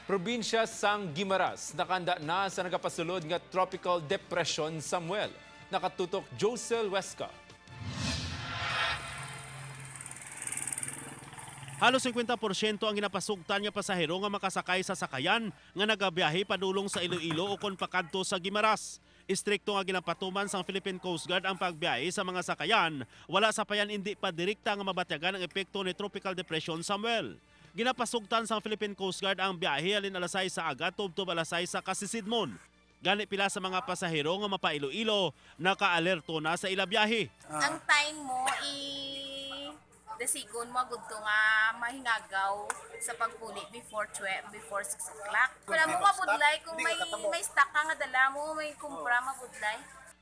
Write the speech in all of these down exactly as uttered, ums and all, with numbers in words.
Probinsya sang Guimaras nakahanda na sa nagapasulod nga Tropical Depression Samuel. Nakatutok Josel Huesca. Halos singkwenta porsyento ang ginapasugtan nga pasahero nga makasakay sa sakayan nga nagabiyahe padulong sa Iloilo ukon pakadto sa Guimaras. Istrikto nga ginapatuman sang Philippine Coast Guard ang pagbiyahe sa mga sakayan, wala sapayan indi pa direkta nga mabatyagan ang epekto ni Tropical Depression Samuel. Ginapasugtan sang Philippine Coast Guard ang biyahe halin alas sais sa aga tubtob alas sais sa kasisidmon. Gani, pila sa mga pasahero nga mapa-Iloilo nakaalerto na sa ila biyahe. Ang time mo, i dasigon mo gud to nga mahingagaw sa pagpuli before twelve, before six o'clock. Wala mo mabudlay kung may, may stock ka nga dala mo, may kumpra, mabudlay.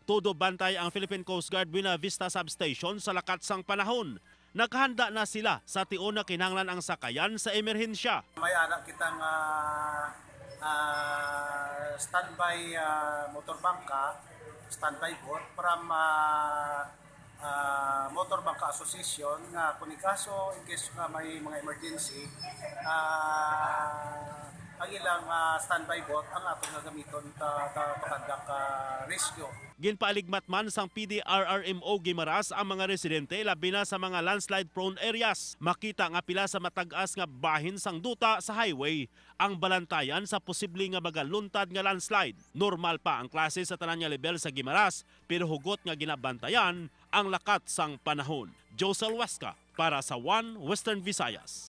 Todo bantay ang Philippine Coast Guard Buena Vista Substation sa lakat sang panahon. Naghanda na sila sa tion na kinahanglan ang sakayan sa emerhensya. May ana kita nga, ah, standby, ah, motor bangka, standby boat from, ah, ah, Motor Bangka Association nga kung ikaso, in case nga may mga emergency, ah, ang ilang, ah, standby boat ang aton nga gamiton ta, ta, to conduct, ah, rescue. Ginpaaligmat man sang P D R R M O Guimaras ang mga residente, labi na sa mga landslide-prone areas. Makita nga pila sa matag-as nga bahin sang duta sa highway ang balantayan sa posible nga magaluntad nga landslide. Normal pa ang klase sa tanan nga lebel sa Guimaras, pero hugot nga ginabantayan ang lakat sang panahon. Josel Huesca para sa One Western Visayas.